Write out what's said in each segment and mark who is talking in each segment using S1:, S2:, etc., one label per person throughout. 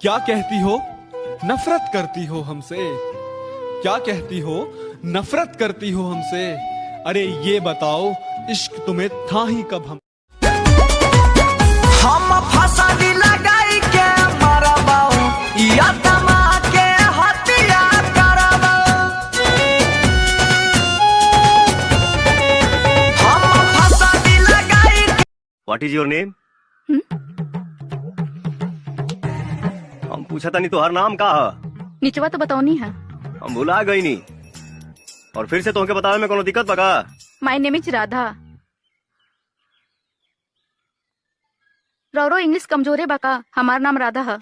S1: क्या कहती हो नफरत करती हो हमसे, क्या कहती हो नफरत करती हो हमसे, अरे ये बताओ इश्क तुम्हें था ही कब हम।
S2: हम फसली लगाई के मरबाऊ या तमा के हत्या करबाऊ। हम फसली लगाई।
S3: What is your name? हम पूछा तानी तोहार नाम का ह?
S4: निचवा तो बतौनी है।
S3: हम भुला गई नी और फिर से तोहके बतावे में कोनो दिक्कत बा का?
S4: My name is Radha. रौरो इंग्लिश कमजोरे बा का? हमार नाम राधा है।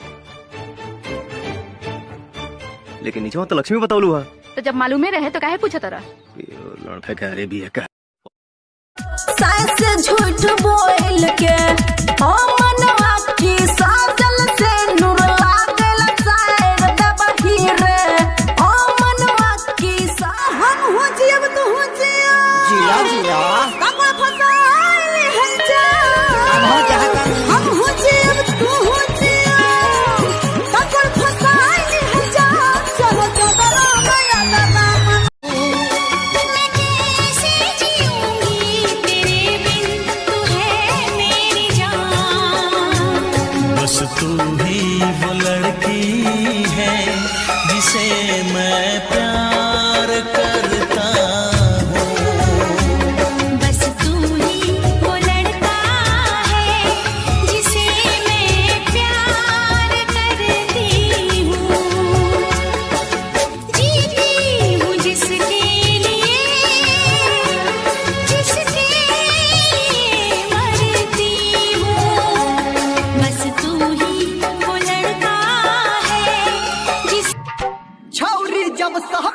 S3: लेकिन निचवा तो लक्ष्मी बतौलू है।
S4: तो जब मालूमे रहे तो काहे पूछा तारा?
S3: लड़फे कह रे भी है का।
S5: सास झूठ बोल के ओ मनवा की साजल से नूर लागल सायर दबही रे ओ मनवा की सा हम हो जियब तू हो जिया
S2: जिया जिया
S5: कमा फसाइल है जा हम हो जियब तू हो जिया कमा फसाइल है जा चलो चलो गया दादा।
S6: मैं कैसे जीऊंगी तेरे बिन, तू है मेरी जान।
S7: बस तू ही वो लड़की है जिसे मैं प्यार करता हूँ।
S6: बस तू ही वो लड़का है जिसे मैं प्यार करती हूँ, जीती हूँ जिसके लिए, जिसके लिए मरती हूँ। बस तू ही वो लड़का है जिस
S2: छौरी जब सह